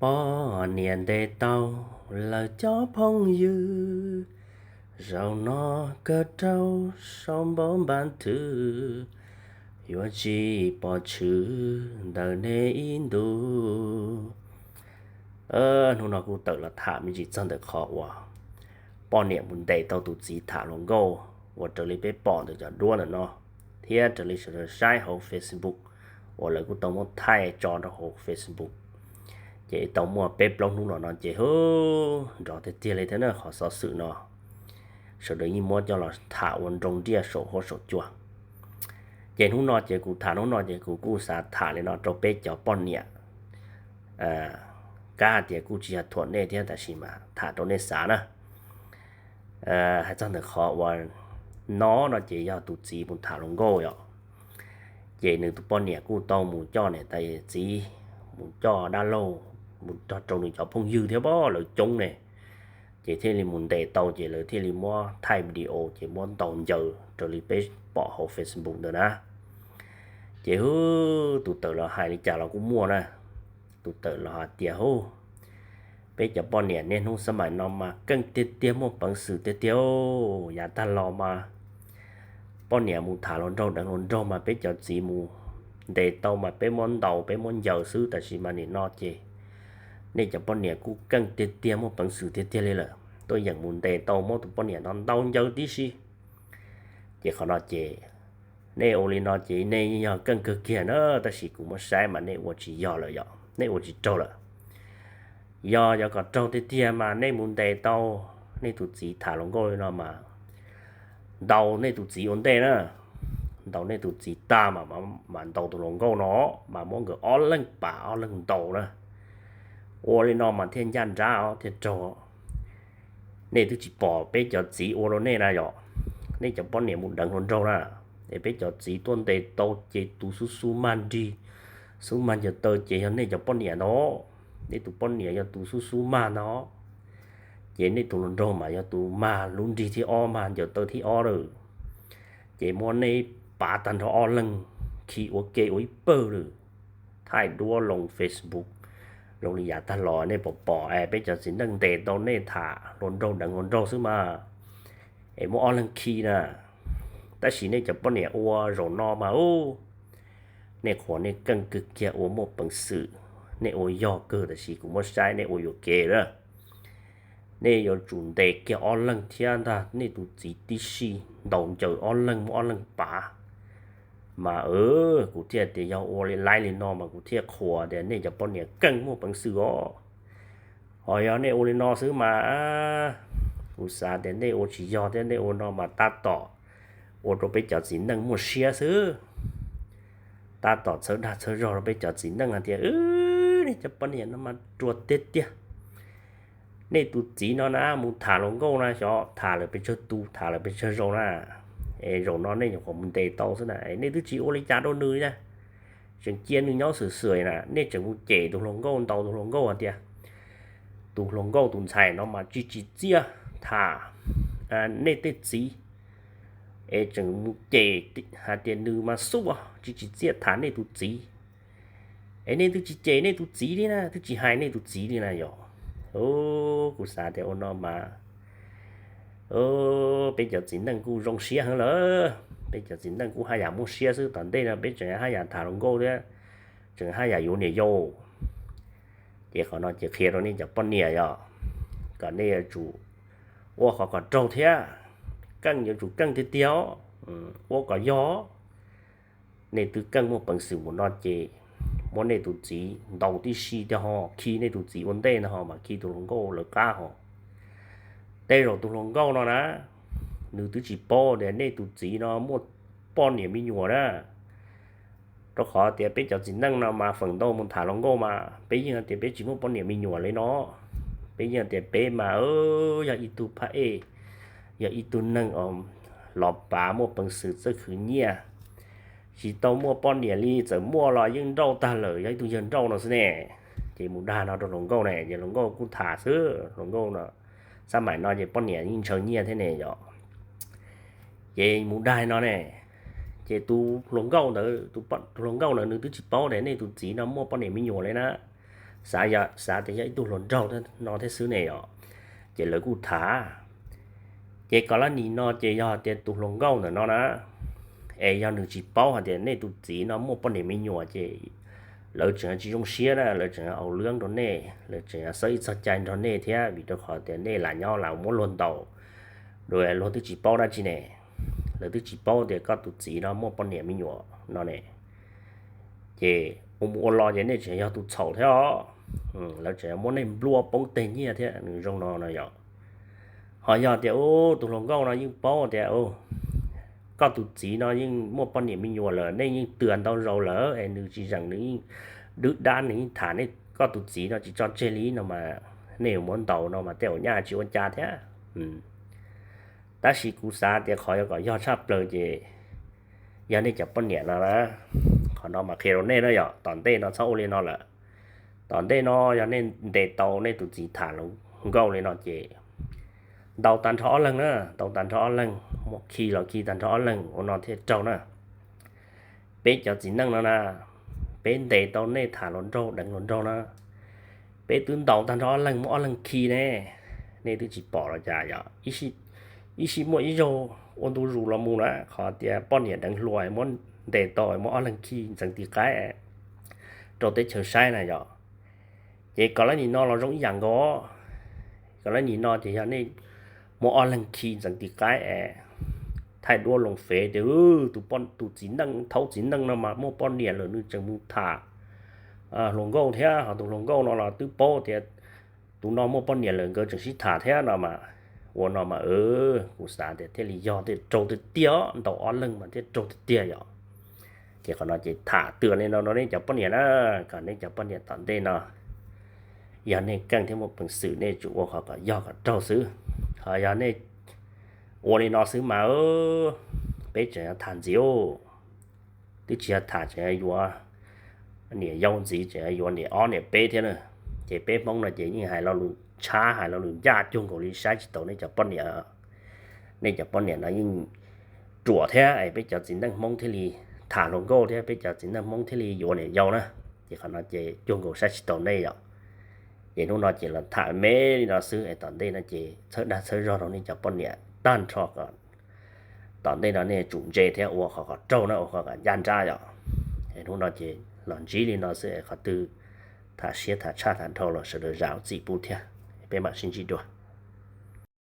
Poj niam ntes tau lawv cov phooj ywg, zaum no kawg raug sau npauv npab thwv, yuav tsis pom tshwm ntawm nej ib ntus. Hnub no kuj tawm los tham me ntsis txog ntawm qhov uas poj niam mus ntes tau tus txiv tham hluas nkauj uas raws li peb pom ntawm cov duab ntawm no, thiab raws li sawv daws saib hauv Facebook uas lawv kuj tau muab thaij tso rau hauv Facebook. Ces tau muaj peb plaub hnub los no ces hu, nrov tiag tiag li thiab na qhov xov xwm no. Sawv daws yeej muab coj los tham ua nroo nriaj saum huab saum cua. Ces hnub no ces kuv tham hnub no ces kuv kuj xav tham li no rau peb cov poj niam. Kab hais tias kuj tsis yog thuam nej thiab tab sis mas tham rau nej xav na. Hais txog ntawm qhov uas no no ces yog tus txiv mus tham hluas nkauj yom, ces nws tus poj niam kuj tau mus coj niam tais txiv, mus coj dab laug, mus nrog rau nws cov phooj ywg thiab pob lawv coob ne. Ces thiaj li mus ntes tau ces lawv thiaj li muab thaij video ces muab ntaus ncaws raws li peb pom hauv Facebook ntawd na. Ces hu, tus tawm los hais li cas los kuj muaj na. Tus tawm los hais tias hu, peb cov poj niam niaj hnub xab maim no mas keej tiag tiag muaj peev xwm tiag tiag. Yav tag los mas poj niam mus tham hluas nraug deev hluas nraug mas peb cov txiv mus ntes tau mas peb muab ntaus peb muab ncaws xwb, tab sis mas nim no ces nej cov poj niam kuj keej tiag tiag muaj peev xwm tiag tiag li lawm, tuaj yeem mus ntes tau muab tus poj niam no ntaus ncaws tib si. Ces qhov no ces nej ua li no ces nej yog keej kawg kiag na, tab sis kuv muab saib mas nej ua tsis yog lawm yom, nej ua tsis raug lawm. Yog yog kom raug tiag tiag mas nej mus ntes tau nej tus txiv tham hluas nkauj li no mas ntaus nej tus txiv ua ntej na, ntaus nej tus txiv tag mas ntaus tus hluas nkauj no, mas muab nkawd ob leeg pav ob leeg ntaus na. Ua li no mas thiaj ncaj nrab os thiaj raug. Nej twb tsis pom peb cov txiv ua rau nej na yom, nej cov poj niam mus deev hluas nraug na, es peb cov txiv tuaj ntes tau ces tus xub xub mag nrig, xub mag ncaws taw ces yog nej cov poj niam ntag, nej tus poj niam yog tus xub xub mag ntag. Ces nej tus hluas nraug mas yog tus mag lub nrig thib ob mag ncaws taw thib ob lawm. Ces muab nej pav tag nrho ob leeg khi ua ke ua ib pawg lawm, thaij duab loo Facebook zoo li yav tag los nej pom pom es peb cov txiv neej ntes tau nej tham hluas nraug deev hluas nraug xwb mas, es muab ob leeg khi na. Tab sis nej cov poj niam ua zaum no mas u, nej qhuas nej keej kawg kiag ua muaj peev xwm, nej ua yog kawg tab sis kuv muab saib nej ua yuam kev lawm. Nej yuav tsum ntes kiag ob leeg thiab ntag nej tus txiv tib si, ntaus ncaws ob leeg muab ob leeg pav. Mas kuv thiaj tias yog ua li laib li no mas kuv thiaj qhuas tias nej cov poj niam keej muaj peev xwm os. Ho yog nej ua li no xwb mas kuv xav tias nej ua tsis yog thiab, nej ua no mas tab tom ua rau peb cov txiv neej muaj siab xwb. Tab tom txhawb dag txhawb zog rau peb cov txiv neej hais tias nej cov poj niam no mas ruam tiag tiag. Nej tus txiv no na mus tham hluas nkauj na, xyov tham lawm pes tsawg tus, tham lawm pes tsawg zaus na, es zaum no nej nyuam qhuav mus ntes tau xwb na, nej twb tsis ua li cas rau nws na, tseem cia nws nyob xwm xwm na, nej tseem mus cem tus hluas nkauj, ntaus tus hluas nkauj hais tias tus hluas nkauj tus ntxhais no mas tsis tsim txiaj tham nej tej txiv, es tseem mus cem hais tias nws mas xub tsis tsim txiaj tham nej tus txiv. Es nej twb tsis cem nej tus txiv li na, twb tsis hais nej tus txiv li na yom. Kuv xav tias ua no mas peb cov txiv neej kuj zoo siab heev lawm, peb cov txiv neej kuj haj yam muaj siab xwb, tom ntej no peb tseem haj yam tham hluas nkauj thiab, tseem haj yam yuav niam yau. Ces qhov no ces qhia rau nej cov poj niam yom, kom nej yuav tsum ua qhov kom raug thiab, keej yuav tsum keej tiag tiag, ua kom yog. Nej twb keej muaj peev xwm mus no ces muab nej tus txiv ntaus tib si thiab ho khi nej tus txiv ua ntej ntag ho mas khi tus hluas nkauj lawv qab ho. Tej zaum tus hluas nkauj no na, nws twb tsis paub tias nej tus txiv no muaj poj niam me nyuam na. Rau qhov tias peb cov txiv neej no mas feem ntau mus tham hluas nkauj mas peb yeej tias peb tsis muaj poj niam me nyuam li no. Peb yeej tias peb mas yog ib tug phab ej, yog ib tug neeg los pav muaj peev xwm txawj khwv nyiaj, tsis tau muaj poj niam li, txawm muaj los yeej nrauj tag lawm, yog ib tug yawg nrauj no xwb ne. Ces mus dag no rau hluas nkauj ne, ces hluas nkauj kuj tham xwb, hluas nkauj no xab maim no ces poj niam yeej ntshaw nyiaj thiab ne yom. Ces mus dag no ne, ces tus hluas nkauj ntawd, tus hluas nkauj ntawd nws twb tsis paub tias nej tus txiv no muaj poj niam me nyuam li na. xav, xav tias yog ib tug hluas nraug no thiab xwb ne yom, ces lawv kuj tham. Ces koj lab nim no ces yog tias tus hluas nkauj ntawm no na, es yog nws tsis paub hais tias nej tus txiv no muaj poj niam me nyuam ces lawv tseem tsis zoo siab na, lawv tseem au lwb rau nej, lawv tseem xav ib txog cai nrog nej thiab, vim rau qhov tias nej lam nyob lam muab luag ntaus, luag twb tsis paub dab tsi ne, lawv twb tsis paub tias koj tus txiv no muaj poj niam me nyuam no ne. Ces ua mus ua los ces nej tseem yog tus txhaum thiab os, lawv tseem muab nej nplua poob teg nyiaj thiab, nws zoo no no yom. Ho yog tias tus hluas nkauj no yeej paub tias koj tus txiv no yeej muaj poj niam me nyuam lawm, nej yeej tw ntau zaus lawm es nws tsis zeem, nws yeej dwb dab, nws yeej tham nej, koj tus txiv no tsis tso tseg li no mas, nej yuav muab ntaus no mas tej zaum nyaj tsis ua cas thiab. Tab sis kuv xav tias qhov yuav kom yog tshaj plaws ces yog nej cov poj niam no na, qhov no mas qhia rau nej na yom, tom ntej no txhob ua li no lawm. Tom ntej no yog nej ntes tau nej tus txiv tham hluas nkauj li no ces ntaus tag nrho ob leeg na, ntaus tag nrho ob leeg, khi los khi tag nrho ob leeg ua no thiaj raug na. Peb cov txiv neej no na, peb ntes tau nej tham hluas nraug deev hluas nraug na, peb twb ntaus tag nrho ob leeg muab ob leeg khi ne, nej twb tsis pom los cas yom. Ib sij muaj ib zaug ua ntu zus los mus na, qhov tias poj niam deev hluas muab ntes tau muab ob leeg khi ntxeev tis qaib rau teb chaws saib na yom. Ces koj lab nim no los zoo ib yam nkaus, koj lab nim no ces yog nej muab ob leeg khi ntxeev tis qaib es thaij duab loo fev tias tus, tus txiv neej, thaub txiv neej no mas muaj poj niam lawm nws tseem mus tham hluas nkauj thiab, ho tus hluas nkauj no los twb paub tias tus no muaj poj niam lawm nkawd tseem sib tham thiab no mas, ua no mas kuv xav tias thiaj li yog tiaj raug tiag tiag, ntaus ob leeg mas thiaj raug tiag tiag yom. Ces qhov no ces tham tag li no rau nej cov poj niam na, kom nej cov poj niam tom ntej no yog nej keej thiab muaj peev xwm nej tsum ua qhov kom yog kom raug xwb. Ho yog nej ua li no xwb mas peb tseem tham ntxiv, twb tsis yog tham tseem yuav niam yau ntxiv, tseem yuav niam ob niam peb thiab na. Ces peb Hmoob no ces yeej hais lo lus tshab hais lo lus ncaj cuag nkaus li, saib tsis taus nej cov poj niam. Nej cov poj niam no yeej ruam thiab es peb cov txiv neej Hmoob thiaj li tham hluas nkauj thiab peb cov txiv neej Hmoob thiaj li yuav niam yau na. Ces qhov no ces cuag nkaus saib tsis taus nej yom. Ces hnub no ces los tham me li no xwb es tom ntej no ces txhawb dag txhawb zog rau nej cov poj niam tag nrho kom tom ntej no nej tsum ntse thiab ua qhov kom raug na, ua qhov kom ncaj nrab yom. Es hnub no ces los ntsib li no xwb es qhov twg tham siab tham tshaj tham dhau los sawv daws zam txim pub thiab. Peb mam sib ntsib dua.